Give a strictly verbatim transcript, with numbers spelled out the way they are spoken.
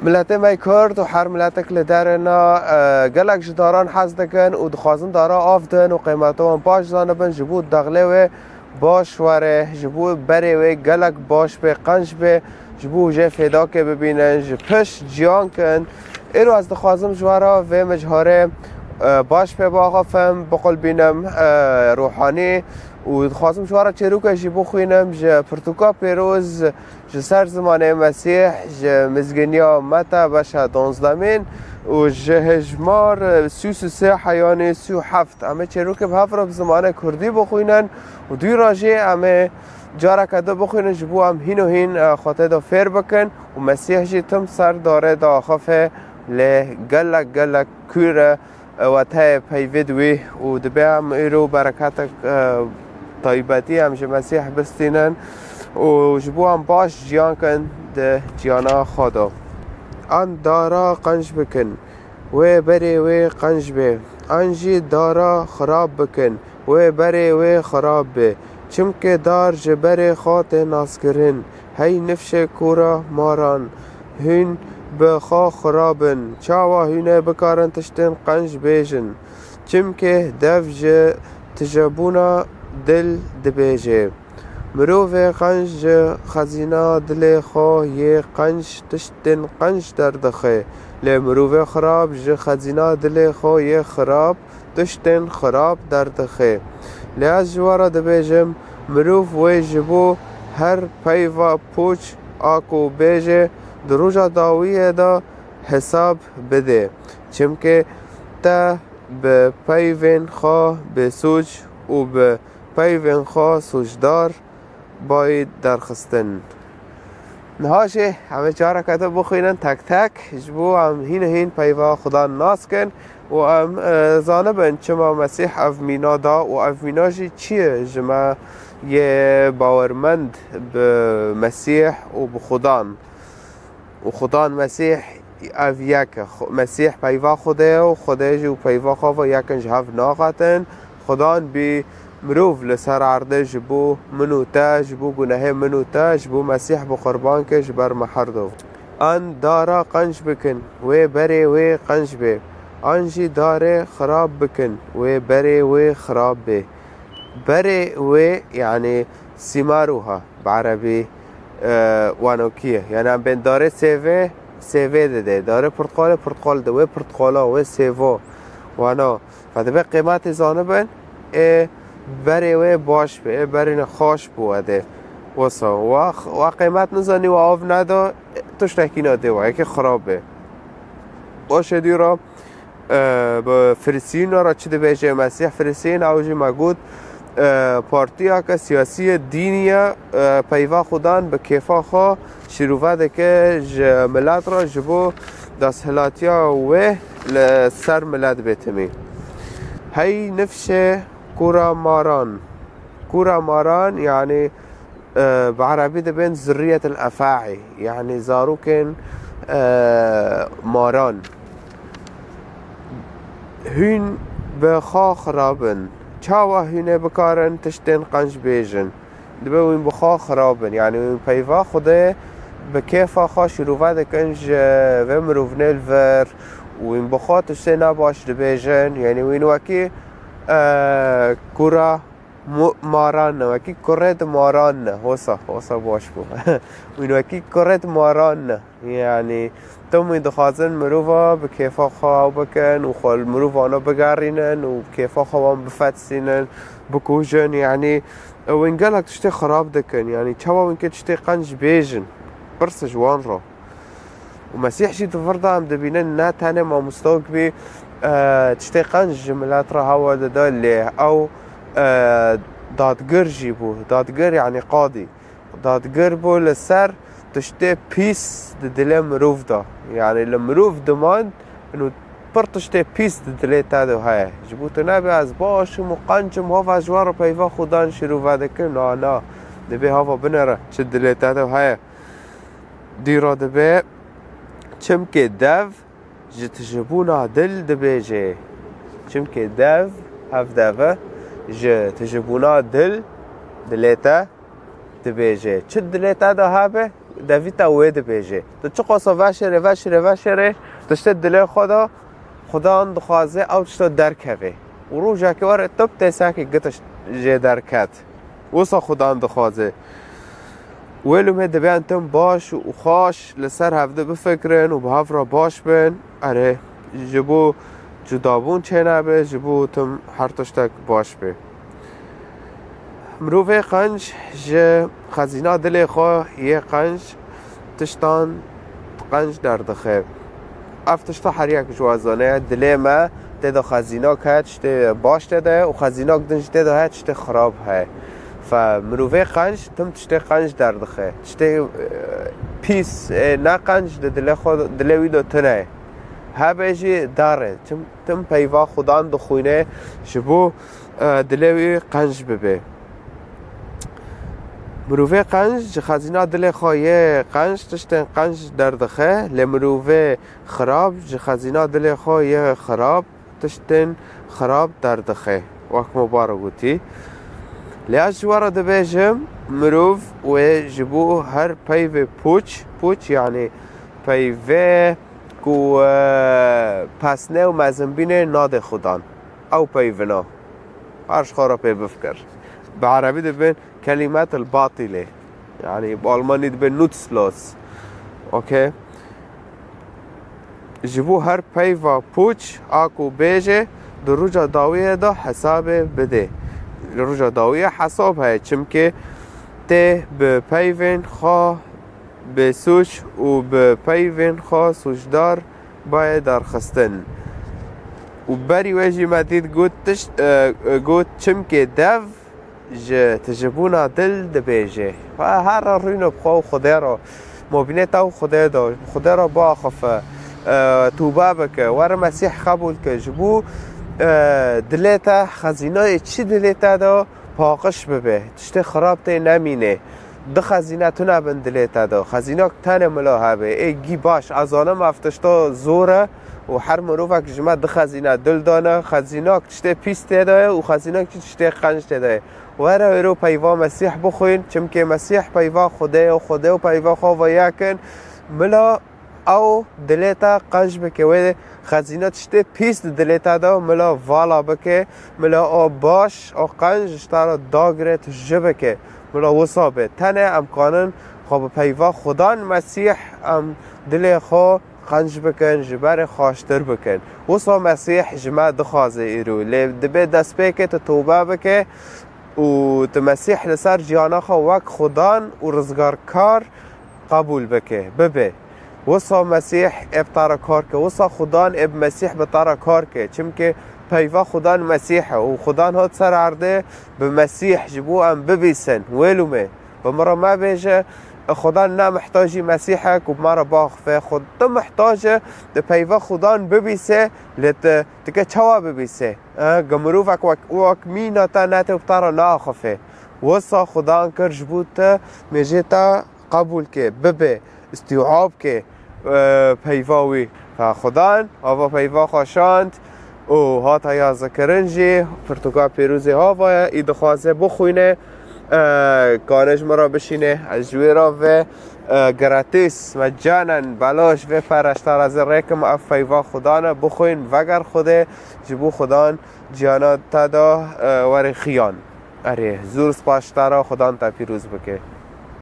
Miletê me Kurd û her miletek li derê ne, e, gelek ji daran hez dikin û dixwazin dara av din û qîmeta wan baş zanibin, ji bo dexlê wê baş were, ji bo berê wê gelek baş bê, qenc bê, ji bo jê fêdakê bibînin, ji pişt ciyan kin. Îro ez dixwazim ji we re vê mijarê, e, baş pê biaxifim, biqulbînim, e, ruhanî û dixwazim ji we re çêrokê jî bixwînim ji pirtûka pêroz, ji ser zimanê Mesîh, ji mizginiya Meta beşa donzdemîn û ji hejmar sî û sê heyanî sî û heft. Em ê çêrokê bi hev re bi zimanê kurdî bixwînin û dû re jî em ê careke din bixwînin, ji bo em hîn û hîn, e, xwe tê de fêr bikin û Mesîh jî tim ser darê diaxife, lê gelek, gelek kûr e. Ew e tayê peyvê di wî û dibe em îro bereketek, e, taybetî em ji Mesîh bistînin û ji bo em baş jiyan kin di jiyana xwe de. An dara qenc bikin, wê berê wê qenc be. An jî dara xirab bikin, wê berê wê xirab be. Çimkê dar ji berê xwe tê naskirin. Hey nifşê kûra maran, hûn bi xwe xirab in. Çawa hûn ê bikarin tiştên qenc bêjin? Çimkê dev ji tijebûna dil dibêje. Mirovê qenc ji xezîna dilê xwe yê qenc tiştên qenc derdixe. Lê mirovê xirab ji xezîna dilê xwe yê xirab tiştên xirab derdixe. Lê ez ji we re dibêjim, mirov wê ji bo her peyva pûç a ku bêje, di roja dawiyê de hesab bide. Çimkê te bi peyvên xwe bêsûc û bi peyvên xwe sûcdar bayî derxistin. Niha jî em ê careke din bixwînin tek tek, ji bo em hîn û hîn peyva Xudan nas kin û em, e, zanibin çima Mesîh ev mîna da û ev mîna jî çi ye ji me yê bawermend bi Mesîh û bi Xudan. Û Xudan Mesîh ev yek e. Xu-, Mesîh peyva Xwedê ye û Xwedê jî û peyva xwe ve yek in, ji hev naqetin. Xudan bî mirov li ser erdê ji bo min û te, ji bo gunehê min û te, ji bo Mesîh bi qurban kir ji ber me herdo. An dara qenc bikin, wê berê wê qenc bê. An jî darê xirab bikin, wê berê wê xirab bê. Berê wê, yanî sîmaruha bi erebî, e, wanokî ye. Yanî em bên darê sêvê, sêvê dide. Darê pirtqalê, pirtqal dide. Wê pirtqala, wê sêvo. Wano. Fe dibe qîmetê zanibin, ê berê wê baş be, ê berê ne xaş bû edê. Wisa, wa, wa qîmet nizanî, wa av neda, tiştekî nadê, wa yekê xirab be. Baş e dî ra, e, bi Filisîna re çi dibêje Mesîh? Filisîn, ew jî me got, e, partiyeke siyasî ye, dînî ye, e, peyva Xudan bi kêfa xwe şîrove dike ji milet re, ji bo desthilatiya wê li ser milet bê timî. Hey nifşê kura maran. Kura maran, yanî, e, bi erebî dibên zirriyetil efaî, yanî zarokên, e, maran. Hûn bi xwe xirab in. Çawa hûn ê bikarin tiştên qenc bêjin? Dibe wîn bi xwe xirab in. Yanî wîn peyva Xwedê bi kêfa xwe şîrove dikin ji vê mirovnê li vir. Wîn bi xwe tiştê nebaş dibêjin. Yanî wîn wekî, e, kura mu-, maran ne, wekî kurê di maran ne. Hosa, hosa baş bû. Wîn wekî kurê di maran ne. Yanî, tim wî dixwazin mirova bi kêfa xwe ew bikin û xwe li mirovana bigerînin û bi kêfa xwe wan bifetisînin, bikujin. Yanî, wîn gelek tiştê xirab dikin. Yanî, çawa wîn kê tiştê qenc bêjin? Pirse ji wan re. Û Mesîh jî di vir de em dibînin, ne tenê mamosta wek bî, e, tiştê qenc ji milet re hewa dida, lê ew, e, dadgir jî bû. Dadgir, yanî qadî. Dadgir bû li ser tiştê pîs di dilê mirov de. Yanî li mirov dimand, û pir tiştê pîs di dilê te de heye. Ji bo tu nebê ez baş im û qenc im, hov ez ji we re peyva Xudan şîrove dikim. Na, na. Dibê hava binêre çi dilê te de heye. Dî re dibê, çimkê dev ji tijebûna dil dibêje. Çimkê dev, hev dev e, ji tijebûna dil, dilê te dibêje. Çi dilê te de hebe, Devîta wê dibêje. Tu çiqasa veşêrê, veşêrê, veşêrê, tiştê dilê xwe de Xudan dixwaze ew tişta derkeve. Û rojekê were tu bi têsekê gitiş jê derket. Wisa Xudan dixwaze. Wê lûmê divê em tim baş û xweş li ser hevdî bifikirin û bi hev re baş bin. Erê, ji bo cudabûn çênebe, ji bo tim her tiştek baş be. Mirovê qenc ji xezîna dilê xwe yê qenc tiştan qenc derdixe. Ev tişta her yek ji we zane, dilê me tê de xezînak heye, tiştê baş tê de ye û xezînak din jî tê de heye, tiştê xirab heye. Fe mirovê qenc tim tiştê qenc derdixe. Tiştê, e, pîs, e, ne qenc di dilê xwe, dilê wî de tune ye. Hebe jî dar e. Tim, tim peyva Xudan dixwîne ji bo, e, dilê wî qenc bibe. Mirovê qenc ji xezîna dilê xwe yê qenc tiştên qenc derdixe, lê mirovê xirab ji xezîna dilê xwe yê xirab tiştên xirab derdixe. Wek me bare gotî. Lê ez ji we re dibêjim, mirov wê ji bo her peyvê pûç, pûç yanî peyvê ku, e, pesne û mezinbînê nade Xudan. Ew peyvina. Her ji xwe re pê bifikir. Bi erebî dibin kelimetil batîlê. Yanî bi almanî dibin nutzlos. Okey. Ji bo her peyva pûç a ku bêje, di roja dawiyê de hesabê bidê. Li roja dawiyê hesab heye, çimkî tê bi peyvên xwe bêsûc û bi peyvên xwe sûcdar bayê derxistin. Û berî wê jî me dît got tişt, e, e, got, çimkê dev ji tijibûna dil dibêje. Her re rûne bi xwe û Xwedê re, mobînê te û Xwedê de, bi Xwedê re biaxife, e, tûbe bike, were Mesîh qebûl ke, ji bo, e, dilê te, xezînayê çi dilê te de paqij bibe, tiştê xirab tê nemîne. Du xezîne tune bin dilê te de. Xezînak tenê mila hebe. Ê gî baş, ez zanim ev tişta zor e û her mirovek ji me du xezîne dil dane. Xezînak tiştê pîs tê de ye û xezînak jî tiştê qenc tê de ye. Were îro peyva Mesîh bixwîn, çimkê Mesîh peyva Xwedê ye û Xwedê û peyva xwe ve yek in. Mila ew dilê te qenc bike, wê xezîne tiştê pîs di dilê te de mila vala bike, mila o baş, o qenc ji te re dagire, tu ji bike. Mila wisa be. Tenê em kanin xwe bi peyva Xudan Mesîh em dilê xwe qenc bikin, ji berê xweştir bikin. Wisa Mesîh ji me dixwaze îro. Lê dibê destpêkê tu tobe bike û tu Mesîh li ser ciyana xwe wek Xudan û rizgarkar qebûl bike, bibe. Wisa Mesîh ê bi te re kar ke, wisa Xudan ê bi Mesîh bi te re kar ke. Çimkî peyva Xudan Mesîh e û Xudan hat ser erdê bi Mesîh ji bo em bibîsin. Wê lûmê bi min re mebêje, Xudan ne mihtacî Mesîh e ku bi me re biaxife. Xwe tu mihtac e di peyva Xudan bibîse, lê tu dike çawa bibîse? E, ge mirovek wek, wek mîna te ne tê û bi te re naaxife. Wisa Xudan kir ji bo te, mêjê te qebûl ke, bibe, îstîab ke, e, peyva wî. Fe Xudan, hava peyva xwe şand û hata yazdekirin jî, pirtûka pîrozê hava ye, î dixwaze bixwîne, e, kane ji min re bişîne, ez ji wê re vê, e, gratis, mecanen, belaş vê pere ji te re ez ê rêkim, ev peyva Xudan e, bixwîn, veger Xwedê, ji bo Xudan ciyana te da, e, were xiyan. Erê, zor spas ji te re, Xudan te pîroz bike.